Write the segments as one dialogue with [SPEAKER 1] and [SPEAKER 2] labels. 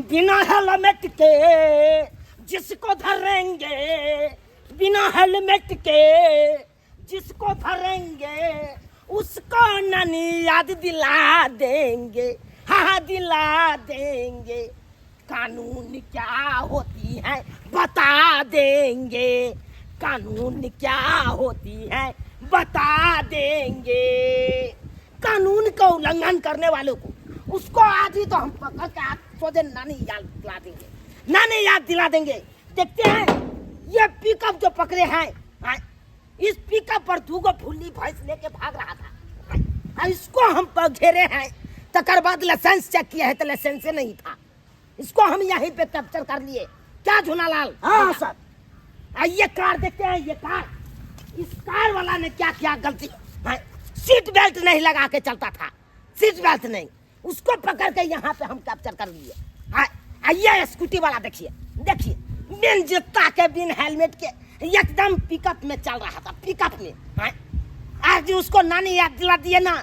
[SPEAKER 1] बिना हेलमेट के जिसको धरेंगे, बिना हेलमेट के जिसको धरेंगे उसको नानी याद दिला देंगे, हाँ दिला देंगे। कानून क्या होती है बता देंगे, कानून क्या होती है बता देंगे। कानून का उल्लंघन करने वालों को उसको आज ही तो हम पकड़ के आज सोझे नानी याद दिला देंगे, नानी याद दिला देंगे। देखते हैं ये पिकअप जो पकड़े हैं, हाँ, इस पिकअप पर दूगो फुल्ली भैंस लेके भाग रहा था, हाँ, इसको हम घेरे हैं। तकर बाद लाइसेंस चेक किया है तो लाइसेंस नहीं था, इसको हम यहीं पे कैप्चर कर लिए। क्या झुनालाल?
[SPEAKER 2] हाँ सर।
[SPEAKER 1] ये कार देखते हैं, ये कार, इस कार वाला ने क्या किया गलती, हाँ, सीट बेल्ट नहीं लगा के चलता था, सीट बेल्ट नहीं, उसको पकड़ के यहाँ पे हम कैप्चर कर लिए। हाँ, ये स्कूटी वाला देखिए, देखिए बिन जूता के बिन हेलमेट के एकदम पिकअप में चल रहा था, पिकअप में। हाँ, आज उसको नानी याद दिला दिए ना,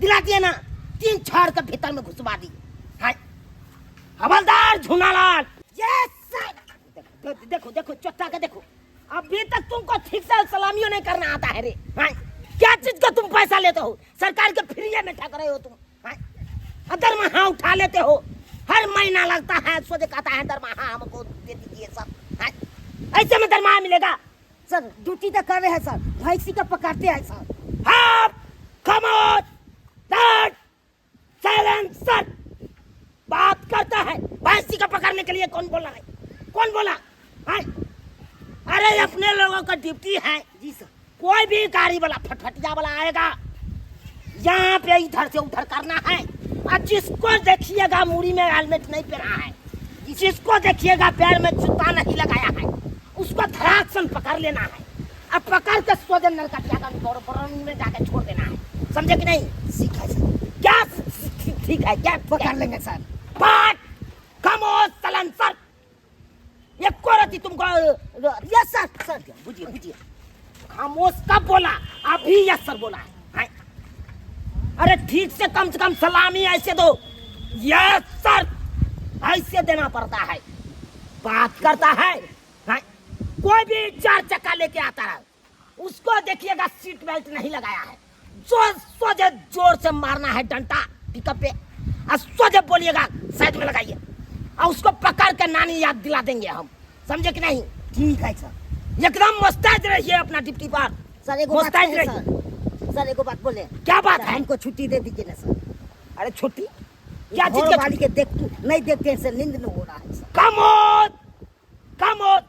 [SPEAKER 1] दिला दिए ना, 3 छड़ के भीतर में घुसवा दिए। हाँ, हवलदार झुनालाल। Yes sir. देखो देखो देखो चोट्टा के देखो, अभी तक तुमको ठीक से सलामियों नहीं करना आता है रे। हाँ, क्या चीज का तुम पैसा लेते हो, सरकार के फ्री में ठग रहे हो तुम। हाँ, दरमाहा उठा लेते हो, हर महीना लगता है सोचे कहता है दरमाहा हमको दे दीजिए सर। हाँ, ऐसे में दरमाहा मिलेगा?
[SPEAKER 2] सर ड्यूटी तो कर रहे हैं सर, भैंसी का पकड़ते हैं सर।
[SPEAKER 1] हाँ, खामोश, साइलेंसर बात करता है। भैंसी का पकड़ने के लिए कौन बोला है, कौन बोला? हाँ? अरे अपने लोगों का ड्यूटी है
[SPEAKER 2] जी सर।
[SPEAKER 1] कोई भी गाड़ी वाला फटफटिया वाला आएगा यहाँ पे इधर से उधर करना है, और जिसको देखिएगा मुड़ी में हेलमेट नहीं पहना है, जिसको देखिएगा पैर में जूता नहीं लगाया है, उसको धड़ाक से पकड़ लेना है, अब पकड़ के सोजन नरकटिया का में जाके छोड़ देना है, समझे कि नहीं?
[SPEAKER 2] ठीक है सर।
[SPEAKER 1] क्या ठीक है? क्या
[SPEAKER 2] पकड़ लेंगे सर।
[SPEAKER 1] पाट खामोश सलंसर एक को तुमको।
[SPEAKER 2] Yes sir. सर
[SPEAKER 1] बुझिए बुझिए, खामोश कब बोला? अभी यस सर बोला है। अरे ठीक से कम से कम सलामी ऐसे दो, यस सर ऐसे देना पड़ता है। बात करता है, है? कोई भी 4 चक्का लेके आता है उसको देखिएगा सीट बेल्ट नहीं लगाया है, जो सोझे जोर से मारना है डंडा पिकअप पे, और सोझे बोलिएगा साइड में लगाइए, और उसको पकड़ के नानी याद दिला देंगे हम, समझे कि नहीं?
[SPEAKER 2] ठीक है सर।
[SPEAKER 1] एकदम मुस्तैद रहिए अपना ड्यूटी पर।
[SPEAKER 2] सर एगो बात
[SPEAKER 1] मुस्तैद
[SPEAKER 2] कहें
[SPEAKER 1] रहिए।
[SPEAKER 2] सर, सर एगो बात बोले।
[SPEAKER 1] क्या बात है?
[SPEAKER 2] हमको छुट्टी दे दीजिए ना सर।
[SPEAKER 1] अरे छुट्टी क्या चीज
[SPEAKER 2] घर
[SPEAKER 1] का?
[SPEAKER 2] वाली के देख नहीं देखते हैं सर, नींद नहीं हो रहा है सर।
[SPEAKER 1] कमोद कमोद।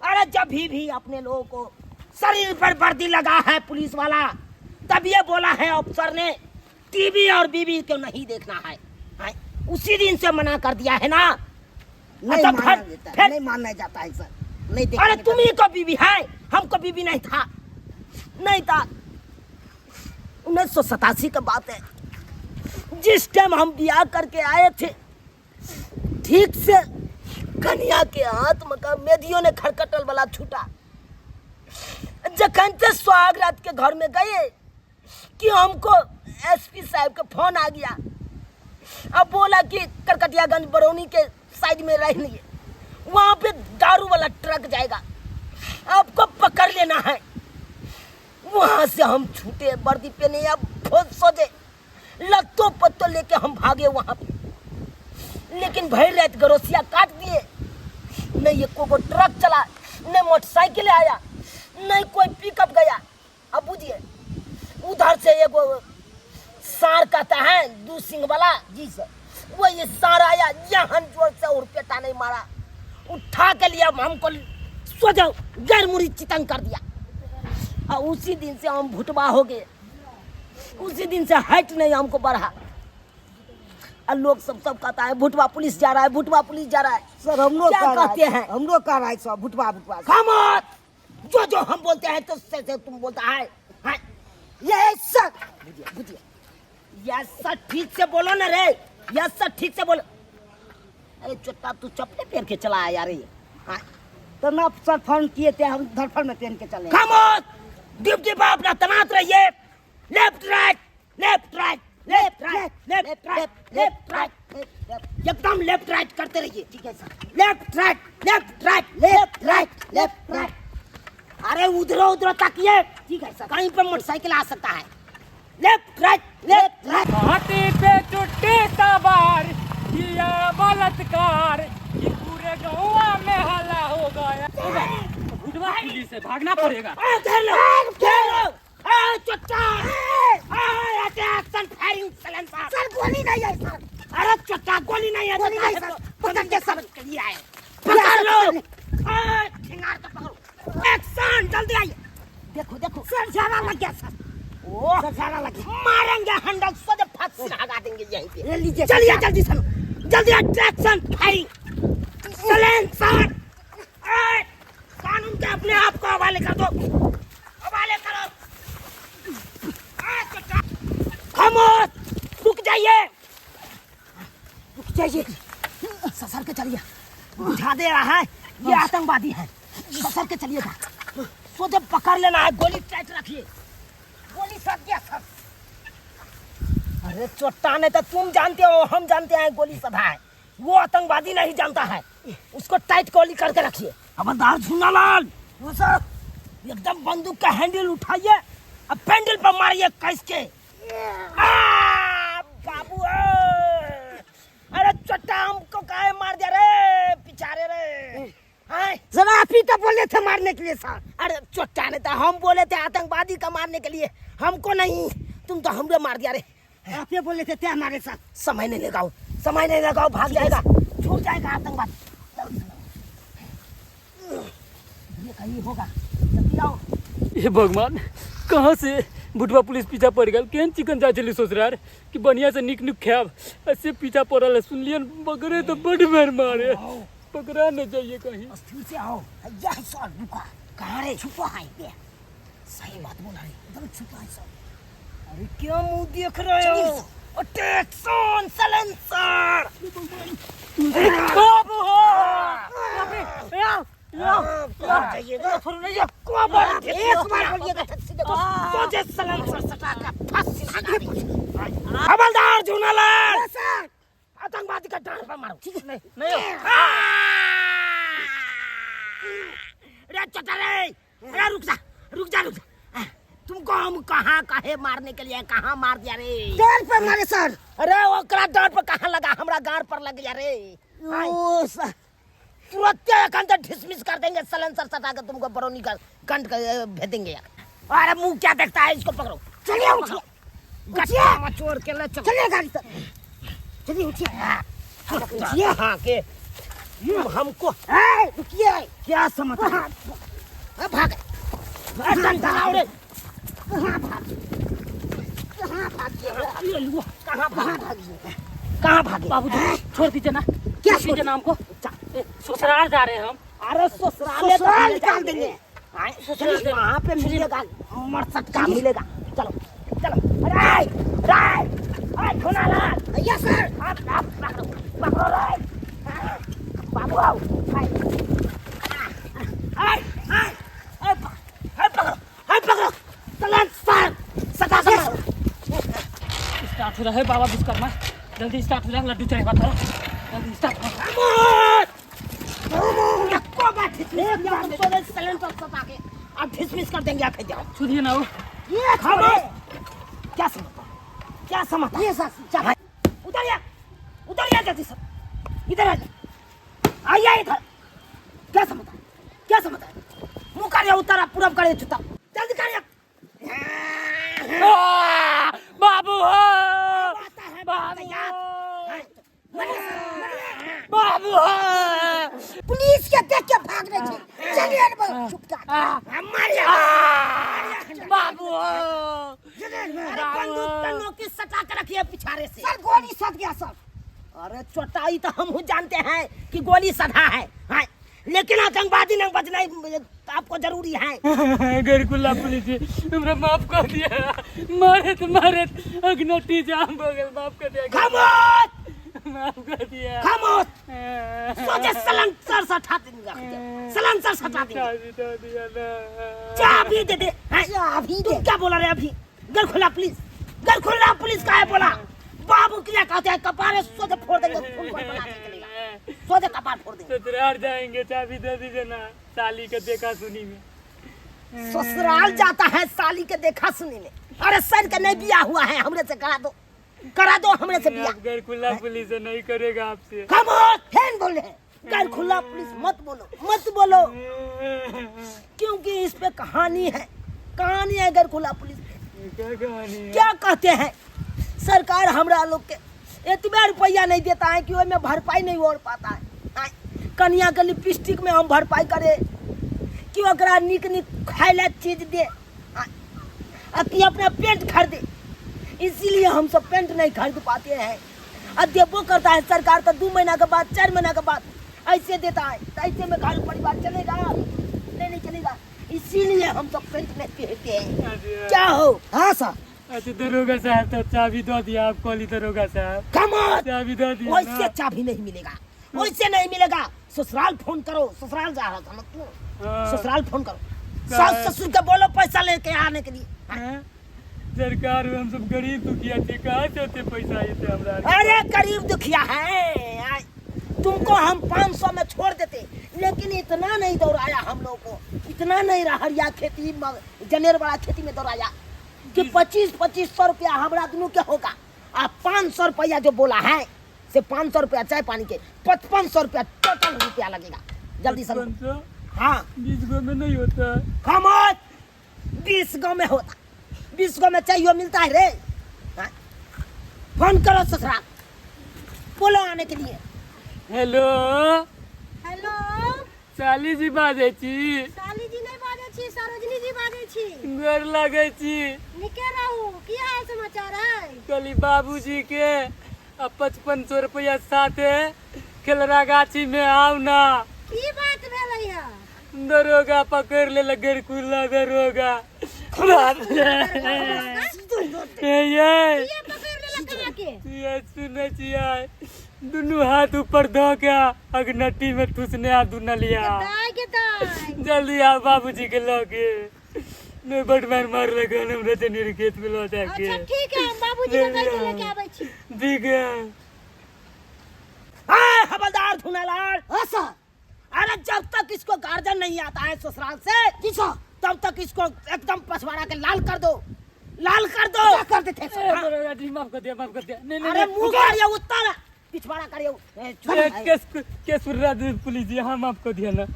[SPEAKER 1] अरे जब भी अपने लोगों को शरीर पर वर्दी लगा है पुलिस वाला, तब ये बोला है अफसर ने टीवी और बीवी को नहीं देखना है, है? उसी दिन से मना कर दिया है ना।
[SPEAKER 2] नहीं
[SPEAKER 1] अच्छा,
[SPEAKER 2] माना
[SPEAKER 1] फिर-
[SPEAKER 2] जाता, नहीं माना जाता है सर, नहीं देखने
[SPEAKER 1] अरे
[SPEAKER 2] का-
[SPEAKER 1] तुम ही को बीवी है, हमको बीवी नहीं था, नहीं था। 1987 का बात है, जिस टाइम हम ब्याह करके आए थे, ठीक से कन्या के हाथ में का मेदियों ने खरकटल वाला छूटा। जखन से सुहागरात के घर में गए कि हमको एसपी साहब के फोन आ गया, अब बोला कि करकटियागंज बरौनी के साइड में रह लिए, वहाँ पे दारू वाला ट्रक जाएगा, आपको पकड़ लेना है। वहाँ से हम छूटे, वर्दी पहने, अब सोचे लत्तो पत्तो लेके हम भागे वहाँ पे, लेकिन भर रात गरोसिया काट दिए। नहीं ये कोई ट्रक चला, नहीं मोटरसाइकिल आया, नहीं कोई पिकअप गया। अब बुझिए उधर से एगो सार कहता है दू सिंह वाला
[SPEAKER 2] जी सर,
[SPEAKER 1] वो ये सार आया, यहाँ जोर से और पेटा नहीं मारा, उठा के लिया हमको सोचो गैर मुरी चितंग कर दिया। और उसी दिन से हम भुटवा हो गए, उसी दिन से हाइट नहीं हमको बढ़ा। और लोग सब सब कहता है भुटवा पुलिस जा रहा है, भुटवा पुलिस जा रहा है।
[SPEAKER 2] सर हम लोग
[SPEAKER 1] क्या
[SPEAKER 2] कह रहा
[SPEAKER 1] कहते हैं?
[SPEAKER 2] हम लोग कह रहा है सर भुटवा भुटवा।
[SPEAKER 1] खामोश, जो जो हम बोलते हैं तो से से तुम बोलता है। हाँ।
[SPEAKER 2] Yes sir.
[SPEAKER 1] बुझिए बुझिए, यस सर ठीक से बोलो ना रे, यस सर ठीक से बोलो। अरे चुट्टा तू चप्पल पहन के चला आया रे। हाँ।
[SPEAKER 2] तो ना सर फोन किए थे, हम धड़फड़ में पहन के चले।
[SPEAKER 1] खामोश, ड्यूटी पर अपना तैनात रहिए। Left right, left right, left right, left right, left right. एकदम लेफ्ट राइट करते रहिए।
[SPEAKER 2] ठीक है sir.
[SPEAKER 1] Left right, left right, left right, left right. अरे उधरो उधरो ताकिए।
[SPEAKER 2] ठीक है सर।
[SPEAKER 1] कहीं पर मोटरसाइकिल आ सकता है। Left right, left right.
[SPEAKER 3] हाथी पे चुट्टी सवार किया बलात्कार, ये पूरे गौवा में हल्ला हो गया। भुटवा पुलिस है, भागना पड़ेगा।
[SPEAKER 1] ए, घेर लो, घेर लो। ए, चुट्टा। ए, एक्शन फायरिंग साइलेंसर।
[SPEAKER 2] सर गोली नहीं है सर।
[SPEAKER 1] अरे चुट्टा गोली नहीं है।
[SPEAKER 2] गोली नहीं सर, पकड़ के सर।
[SPEAKER 1] लिए आए। पकड़ लो। ए, ठिंगार के पकड़ो। एक्शन जल्दी आइए।
[SPEAKER 2] देखो देखो सर, झाड़ा लग गया सर।
[SPEAKER 1] ओ
[SPEAKER 2] सर झाड़ा लग गया।
[SPEAKER 1] मारेंगे हंडल सोझे फांसी लगा देंगे यहीं पे।
[SPEAKER 2] ले लीजिए।
[SPEAKER 1] चलिए जल्दी सर, जल्दी। Action firing silencer. ए, कानून के अपने आप को हवाले कर दो, हवाले करो। ए, चुट्टा। खामोश, रुक जाइए।
[SPEAKER 2] रुक जाइए,
[SPEAKER 1] ससर के चलिए। बुझा दे रहा है ये आतंकवादी है। ससर के चलिएगा, सो जब पकड़ लेना है। गोली टाइट रखिए।
[SPEAKER 2] गोली सट गया सर।
[SPEAKER 1] अरे चट्टान है तो तुम जानते हो, हम जानते हैं गोली सधा है। वो आतंकवादी नहीं जानता है। उसको टाइट गोली करके रखिए। खबरदार झुन्नालाल।
[SPEAKER 2] वो सर
[SPEAKER 1] एकदम बंदूक का हैंडल उठाइए अब पैंडल पर मारिए कस के। आ, बाबू ए! अरे चट्टा हमको काहे मार दिया रे पिछारे रे। आय,
[SPEAKER 2] जरा आप ही तो बोले थे मारने के लिए सर।
[SPEAKER 1] अरे चट्टा ने तो हम बोले थे आतंकवादी का मारने के लिए, हमको नहीं। तुम तो हमको मार दिया रे।
[SPEAKER 2] आप ये बोले थे क्या मारे सर।
[SPEAKER 1] समय नहीं लगाओ, समय नहीं लगाओ, भाग जाएगा, छूट जाएगा आतंकवाद। ये कहीं होगा, जल्दी आओ।
[SPEAKER 3] हे भगवान, कहाँ से भुटवा पुलिस पीछा पड़ गल। केहन चिकन जा चली ससुरार कि बढ़िया से निक निक खायब, ऐसे पीछा पड़ल है। सुनलियन बकरे तो बड़ बेर मारे, पकड़ा न जाइए कहीं।
[SPEAKER 1] स्थिर से आओ।
[SPEAKER 2] यह सर रुका,
[SPEAKER 1] कहाँ रे?
[SPEAKER 2] छुपा है ये,
[SPEAKER 1] सही बात बोला रे।
[SPEAKER 2] एकदम छुपा है सर।
[SPEAKER 1] अरे क्यों मुंह देख रहे हो? अटैक्शन साइलेंसर।
[SPEAKER 3] बाबू हो
[SPEAKER 1] एक बार बोलिएगा सोचे साइलेंसर सटा के फांसी लगा देंगे। हवलदार झूनालाल,
[SPEAKER 2] सर
[SPEAKER 1] आतंकवादी का डांड पर मारो।
[SPEAKER 2] ठीक है।
[SPEAKER 1] नहीं नहीं। अरे चटा रे, अरे रुक जा, रुक जा, रुक जा। तुमको हम कहाँ कहे मारने के लिए, कहाँ मार दिया रे?
[SPEAKER 2] डांड पर मारे सर।
[SPEAKER 1] अरे ओकरा डांड पर कहाँ लगा, हमरा गांड पर लग गया रे।
[SPEAKER 2] ओ सर
[SPEAKER 1] तुरंत एखन तो डिसमिस कर देंगे, सलेंसर सटा के तुमको बरौनी का गंड के भेज देंगे यार। अरे मुंह क्या देखता है, इसको पकड़ो।
[SPEAKER 2] चलिए उठिए,
[SPEAKER 1] गट्टा मचोड़ के ले चलो।
[SPEAKER 2] चलिए गाड़ी सर, चलिए उठिए,
[SPEAKER 1] उठिए। हाँ के यूं हमको
[SPEAKER 2] ए, रुकिए।
[SPEAKER 1] क्या समझ
[SPEAKER 2] भाग,
[SPEAKER 1] अरे डंडा लाओ रे।
[SPEAKER 2] कहाँ भागिए, कहाँ भागिए,
[SPEAKER 1] ये लो, कहाँ
[SPEAKER 2] कहाँ
[SPEAKER 1] भागे,
[SPEAKER 2] भागिए?
[SPEAKER 1] कहाँ भागे?
[SPEAKER 3] बाबू जी छोड़ दीजिए ना।
[SPEAKER 2] क्या
[SPEAKER 3] छोड़ दीजिए ना हमको, ससुराल जा रहे हैं हम।
[SPEAKER 1] अरे ससुराल में तो
[SPEAKER 2] ससुराल
[SPEAKER 1] हम ले
[SPEAKER 2] निकाल
[SPEAKER 1] जाएंगे।
[SPEAKER 2] देंगे।
[SPEAKER 1] आए, ससुराल वहाँ पे मिलेगा, मरसट का मिलेगा। चलो चलो। अरे राय, अरे खुनालाल।
[SPEAKER 2] Yes sir.
[SPEAKER 1] आप आप पकड़ो, पकड़ो रे। बाबू आओ। आए आए आए, आए पकड़ो, आए पकड़ो। सलेंसर सटा के मारो।
[SPEAKER 3] स्टार्ट हो रहा है बाबा विश्वकर्मा, जल्दी स्टार्ट हो जाए, लड्डू चढ़ेगा थोड़ा, जल्दी स्टार्ट हो।
[SPEAKER 1] खामोश। एको बार डिसमिस किया तुम तो सलेंसर सटा के अब डिसमिस कर देंगे आके जाओ।
[SPEAKER 3] छुदिए ना वो।
[SPEAKER 2] ये
[SPEAKER 1] खामोश। क्या समझता, क्या समझता?
[SPEAKER 2] ये सर
[SPEAKER 1] चल उधर या, उधर या जल्दी सर, इधर आ जा, आइए इधर। क्या समझता, क्या समझता? मुंह कर उतारा, पूरब करे चुता, जल्दी कर।
[SPEAKER 3] बाबू हो,
[SPEAKER 1] आता है
[SPEAKER 3] बाबू
[SPEAKER 1] यार।
[SPEAKER 3] बाबू हो।
[SPEAKER 2] पुलिस के देख के भाग रहे थे। चलिए ना, चुपचाप।
[SPEAKER 1] हमारे
[SPEAKER 3] बाबू हो।
[SPEAKER 1] अरे बंदूक का नोकी सटा के रखिए पिछाड़े से।
[SPEAKER 2] सर गोली सट गया सर।
[SPEAKER 1] अरे चोटाई तो हम जानते हैं कि गोली सधा है, हाँ, लेकिन आतंकवादी नहीं बचना आपको जरूरी है।
[SPEAKER 3] गरकुल्ला पुलिस जी हमरा माफ कर दिया, मारे मारे अग्नटी जाम हो गया, माफ कर दिया,
[SPEAKER 1] खामोश
[SPEAKER 3] माफ कर दिया,
[SPEAKER 1] खामोश। सोचे सलंसर सटा देंगे, सलंसर सटा देंगे। चाबी दे दे,
[SPEAKER 2] चाबी दे।
[SPEAKER 1] तुम क्या बोला रे अभी? घर खुला पुलिस, घर खुला पुलिस का है बोला, बाबू के लिए कहते हैं कपारे सोझे फोड़ देंगे, खून पर बना के चलेगा, सोझे कपार फोड़ देंगे।
[SPEAKER 3] ससुराल जाएंगे, चाबी दे दीजिए ना साली के देखा सुनी में।
[SPEAKER 1] ससुराल जाता है साली के देखा सुनी में। अरे सर के नहीं बिया हुआ है, हमरे से करा दो, करा दो हमरे से बिया।
[SPEAKER 3] आप घर खुला पुलिस है, नहीं करेगा आपसे।
[SPEAKER 1] कम ऑन, फैन बोले हैं घर खुला पुलिस मत बोलो, मत बोलो, क्योंकि इस पे कहानी है, कहानी है घर खुला पुलिस पे।
[SPEAKER 3] क्या कहानी है?
[SPEAKER 1] क्या कहते हैं सरकार हमरा लोग के एतबे रुपया नहीं देता है कि ओहिमे भरपाई नहीं हो पाता है। आँय, कनिया के लिपस्टिक में हम भरपाई करे कि ओकरा निक निक खाए ला चीज दे, आँय, आ कि अपना पेंट खरीदे, इसीलिए हम सब पेंट नहीं खरीद पाते हैं। आ देबो करता है सरकार तो 2 महीना के बाद 4 महीना के बाद ऐसे देता है, तो ऐसे में घर परिवार चलेगा नहीं, नहीं चलेगा, इसीलिए हम सब पेंट नहीं पहनते हैं।
[SPEAKER 3] अच्छा।
[SPEAKER 1] क्या हो?
[SPEAKER 2] हाँ सर।
[SPEAKER 3] अच्छा दरोगा साहब तो चाबी दो दिया आप, कॉली दरोगा साहब।
[SPEAKER 1] Come on.
[SPEAKER 3] चाबी दो दिया
[SPEAKER 1] वैसे
[SPEAKER 3] ना।
[SPEAKER 1] चाबी नहीं मिलेगा, वैसे नहीं मिलेगा। ससुराल फोन करो, ससुराल जा रहा था ना तू,
[SPEAKER 3] हाँ।
[SPEAKER 1] ससुराल फोन करो,
[SPEAKER 3] क्या
[SPEAKER 1] सास
[SPEAKER 3] है?
[SPEAKER 1] ससुर के बोलो पैसा लेके आने के लिए।
[SPEAKER 3] हैं? सरकार हम सब गरीब दुखिया थे, कहाँ से होते पैसा ये थे हमरा?
[SPEAKER 1] अरे गरीब दुखिया है, आय, तुमको हम 500 में छोड़ देते, लेकिन इतना नहीं दौड़ाया हम लोगों को, इतना नहीं रहरिया खेती जनेर वाला खेती में दौड़ाया कि 25-25 सौ रुपया हमरा दोनों के होगा। आ 500 रुपया जो बोला है से 500 रुपया चाय पानी के 5500 रुपया टोटल रुपया लगेगा। जल्दी से।
[SPEAKER 3] 5500?
[SPEAKER 1] हाँ।
[SPEAKER 3] 20 गो में नहीं होता।
[SPEAKER 1] खामोश, 20 गो में होता, 20 गो में चाहिए मिलता है रे। हाँ? फोन करो ससुराल, बोलो आने के लिए।
[SPEAKER 3] हेलो।
[SPEAKER 4] हेलो।
[SPEAKER 3] साली जी बाजै छी?
[SPEAKER 4] साली जी नहीं बाजै छी, सरोजनी जी बाजै छी।
[SPEAKER 3] गोर लगै छी।
[SPEAKER 4] निके रहू, की हाल समाचार है?
[SPEAKER 3] कहली बाबूजी के आ 5500 रुपया साथे खेलरा गाछी में आउ ना।
[SPEAKER 4] की बात भेलै है?
[SPEAKER 3] दरोगा पकड़ लेलक, गरकुला दरोगा। बाप रे। हे ये।
[SPEAKER 4] के पकड़ लेलक अहाँके?
[SPEAKER 3] ये सुनै छियै, दुनू हाथ ऊपर धऽ के अगनट्टी में ठुसने आ दुनलिया।
[SPEAKER 4] दाय के दाय।
[SPEAKER 3] जल्दी आओ बाबूजी के लऽ के, नहीं बड मार मारलक हन हमरा जनेर खेत में लऽ जाके।
[SPEAKER 4] अच्छा ठीक है, हम बाबूजी के कहि के लेके आबै छी।
[SPEAKER 3] ठीक है।
[SPEAKER 1] हाय हवलदार धुनालाल।
[SPEAKER 2] हाँ सर।
[SPEAKER 1] अरे जब तक इसको गार्जियन नहीं आता है ससुराल से
[SPEAKER 2] जी सर,
[SPEAKER 1] तब तक इसको एकदम पछवाड़ा के लाल कर दो, लाल कर दो।
[SPEAKER 2] क्या कर देते हैं सर?
[SPEAKER 3] ए, दरोगा जी माफ कर दिया, माफ कर दिया। नहीं, नहीं,
[SPEAKER 1] अरे
[SPEAKER 3] नहीं।
[SPEAKER 1] मुंह करिए उत्तर, पिछवाड़ा करिए। ए, चुप।
[SPEAKER 3] ए, केस केस पुलिस जी, हाँ माफ कर दिया ना।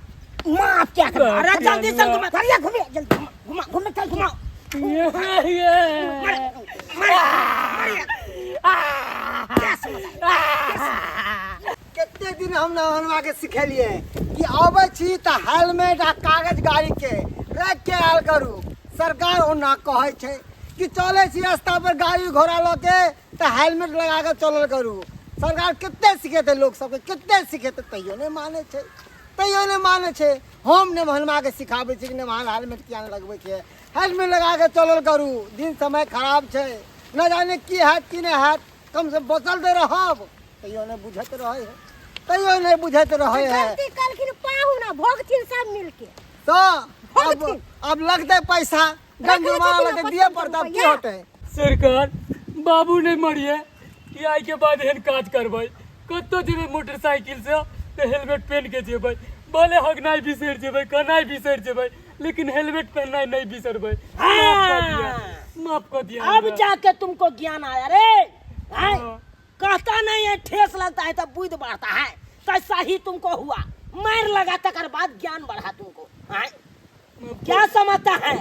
[SPEAKER 1] माफ क्या करना? अरे
[SPEAKER 3] बाप
[SPEAKER 1] जल्दी से
[SPEAKER 3] रे।
[SPEAKER 1] घुमा, करिए घूमिए जल्दी, घुमा, घुमा, घुमा, चल घुमाओ।
[SPEAKER 3] ये, ये।
[SPEAKER 1] मारे, मारे, मारे। क्या समझ आया?
[SPEAKER 5] कते दिन हम नहनवा के सिखेलिए कि अबै छी तऽ हेलमेट आ कागज गाड़ी के राखि के आयल करू। सरकार ओना कहै छै कि चलै छी रास्ता पर गाड़ी घोड़ा लऽ के तऽ हेलमेट लगा के चलल करू। सरकार कते सिखेतै लोक सबके, कते सिखेतै, तैयो नहि मानै छै, तैयो नहि मानै छै। हम नेमहनवा के सिखाबै छी कि नेमहन हेलमेट किया नहि लगबै छै, हेलमेट लगा के चलल करू। दिन समय खराब छै, न जाने की हैत की नहि हैत, कम से बचल तऽ रहब। तैयो नहि बुझैत रहै है, तैयो नहि बुझैत रहै है।
[SPEAKER 4] गलती कलखिन पाहुन आ भोगथिन सब मिलके।
[SPEAKER 5] तऽ अब
[SPEAKER 4] भोगथिन।
[SPEAKER 5] अब लगतै पैसा,
[SPEAKER 4] रखने
[SPEAKER 5] जुर्माना
[SPEAKER 4] छथिन
[SPEAKER 5] लगतै,
[SPEAKER 4] ने
[SPEAKER 5] दिअ
[SPEAKER 4] 55
[SPEAKER 5] पड़तै, अब की
[SPEAKER 4] रुपैआ।
[SPEAKER 5] होतै?
[SPEAKER 3] सरकार बाबू नहीं मरिए कि आइ के बाद एहन काज करबै, कतौ जेबै मोटरसाइकिल से तऽ हेलमेट पहन के जेबै, भले हगनाइ बिसरि जेबै, कहनाइ बिसरि जेबै, लेकिन हेलमेट पहननाइ नहीं बिसरबै। माफ कर दिया, माफ कर दिया
[SPEAKER 1] अब
[SPEAKER 3] हमरा।
[SPEAKER 1] जाके तुमको ज्ञान आया रे। हैं?
[SPEAKER 3] हाँ।
[SPEAKER 1] कहता नहीं है ठेस लगता है तब बुद्धि बढ़ता है, तैसा ही तुमको हुआ, मार लगा तकर बाद ज्ञान बढ़ा तुमको। हैं? क्या समझता है?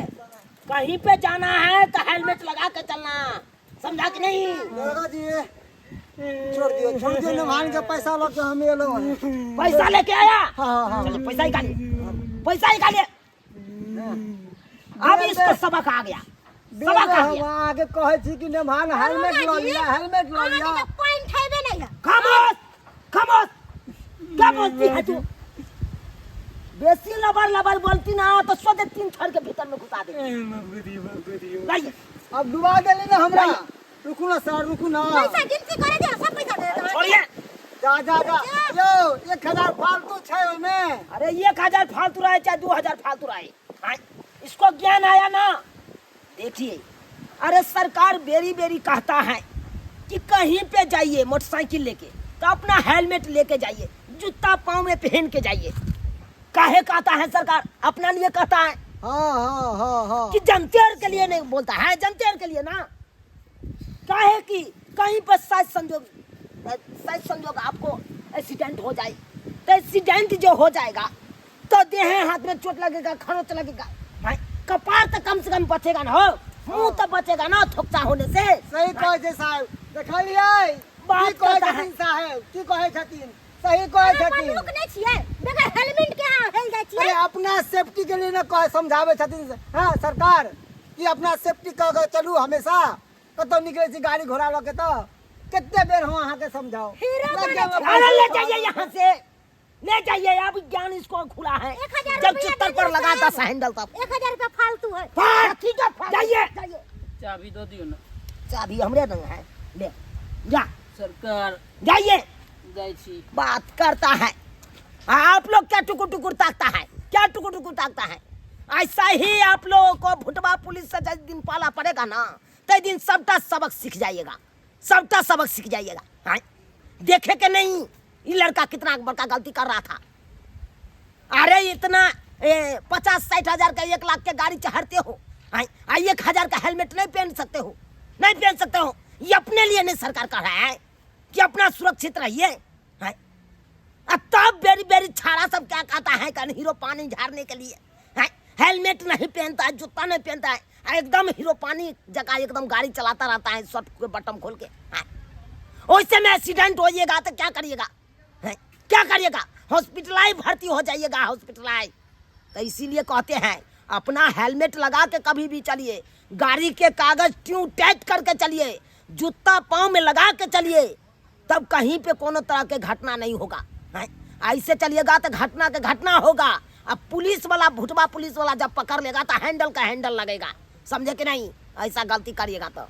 [SPEAKER 1] कहीं पे जाना है तो हेलमेट लगा के चलना, समझा कि नहीं?
[SPEAKER 5] दादा जी छोड़ दियो, छोड़ दियो, नमहान के पैसा लऽ के हम एलहुँ हँ।
[SPEAKER 1] पैसा लेके आया?
[SPEAKER 5] हाँ, हाँ।
[SPEAKER 1] चलो पैसा निकालिए, पैसा निकालिए। अब इसको सबक आ गया, सबक आ
[SPEAKER 5] हम
[SPEAKER 1] गया।
[SPEAKER 5] अहाँके कहै छी कि नमहान हेलमेट लऽ लिअ, हेलमेट लऽ लिअ।
[SPEAKER 4] अहाँके तऽ पानि ठेबे नहि है।
[SPEAKER 1] खामोश, खामोश, क्या बोलती है तू? बेसी लबर लबर बोलती ना तो सोधे 3 छड़ के भीतर में घुसा दे।
[SPEAKER 3] ए, माफ कर दियो, माफ कर दियो।
[SPEAKER 1] लाइए।
[SPEAKER 5] अब डुबा देली ना हमरा। रुकू ना सर, रुकू ना।
[SPEAKER 4] पैसा गिनती करे दियो, सब पैसा दे दो।
[SPEAKER 1] छोड़िए।
[SPEAKER 5] जा जा जा। यौ 1000 फालतू छै ओहिमे।
[SPEAKER 1] अरे 1000 फालतू रहे चाहे 2000 फालतू रहे, हाँ, इसको ज्ञान आया ना। देखिए, अरे सरकार बेरी बेरी कहता है कि कहीं पे जाइए मोटरसाइकिल लेके तो अपना हेलमेट लेके जाइए, जूता पाँव में पहन के जाइए। काहे कहता है सरकार? अपना लिए कहता है।
[SPEAKER 5] हाँ हाँ हाँ हाँ
[SPEAKER 1] कि जनते के लिए नहीं बोलता है, जनते के लिए ना। काहे कि कहीं पर शायद संजोग आपको एक्सीडेंट हो जाए, तो एक्सीडेंट जो हो जाएगा तो देह हाथ में चोट लगेगा, खरोच लगेगा भाई, कपार तो कम से कम बचेगा ना, हो मुंह तो बचेगा ना थोकचा होने से।
[SPEAKER 5] सही कहै छै साहेब, देखलियै?
[SPEAKER 1] बात
[SPEAKER 5] की कहै
[SPEAKER 1] करता है।
[SPEAKER 5] छथिन साहेब, की कहै छथिन? सही कहै छथिन।
[SPEAKER 4] लोक नहि छियै, बगैर हेलमेट के अहाँ हेल जाइ
[SPEAKER 5] अरे
[SPEAKER 4] छियै।
[SPEAKER 5] अपना सेफ्टी के लिए ना कहे समझाबै छथिन। हाँ, सरकार कि अपना सेफ्टी कऽ के चलू हमेशा। कतौ निकलै छी गाड़ी घोड़ा लऽ के तऽ कते बेर हम अहाँके समझाउ?
[SPEAKER 4] हीरो
[SPEAKER 5] लग
[SPEAKER 4] बनै
[SPEAKER 5] जाउ।
[SPEAKER 4] छै।
[SPEAKER 1] अरे ले जाइए यहाँ से, ले जाइए। अब ज्ञान इसको खुला है।
[SPEAKER 4] 1000
[SPEAKER 1] जब
[SPEAKER 4] रुपया
[SPEAKER 1] चुत्तर
[SPEAKER 4] दे
[SPEAKER 1] पर
[SPEAKER 4] दियौ
[SPEAKER 1] लगा
[SPEAKER 4] साहब।
[SPEAKER 1] 10 हैंडल तब।
[SPEAKER 4] 1000 रुपया फालतू है।
[SPEAKER 1] फाड़, ठीक है, जाइए।
[SPEAKER 3] चाबी दऽ दियौ ने।
[SPEAKER 1] चाबी हमरे रंग है, ले जा।
[SPEAKER 3] सरकार।
[SPEAKER 1] जाइए।
[SPEAKER 3] जाइ छी।
[SPEAKER 1] बात करता है। आप लोग क्या टुकुर टुकुर ताकता है? क्या टुकुर टुकुर ताकता है? ऐसा ही आप लोगों को भुटवा पुलिस से जिस दिन पाला पड़ेगा ना, तय दिन सबटा सबक सीख जाइएगा, सबटा सबक सीख जाइएगा। हाँ, देखे के नहीं ये लड़का कितना बड़का गलती कर रहा था। अरे इतना 50-60 हजार का, 1 लाख के गाड़ी चढ़ते हो, आ 1000 का हेलमेट नहीं पहन सकते हो? नहीं पहन सकते हो? ये अपने लिए नहीं सरकार कर रहा है कि अपना सुरक्षित रहिए हैं? आ तब बेरी बेरी छाड़ा सब क्या कहता है कन हीरो पानी झाड़ने के लिए हैं? हेलमेट नहीं पहनता है, जूता नहीं पहनता है, आ एकदम हीरो पानी जगह एकदम गाड़ी चलाता रहता है शर्ट के बटन खोल के हैं? वैसे में एक्सीडेंट होइएगा तो क्या करिएगा हैं? क्या करिएगा? हॉस्पिटलाइज भर्ती हो जाइएगा, हॉस्पिटलाइज। तो इसीलिए कहते हैं, अपना हेलमेट लगा के कभी भी चलिए, गाड़ी के कागज ट्यू टाइट करके चलिए, जूता पाँव में लगा के चलिए, तब कहीं पे कोनो तरह के घटना नहीं होगा हैं? ऐसे चलिएगा तो घटना के घटना होगा। अब पुलिस वाला, भुटवा पुलिस वाला जब पकड़ लेगा तो हैंडल का हैंडल लगेगा, समझे कि नहीं? ऐसा गलती करिएगा तो।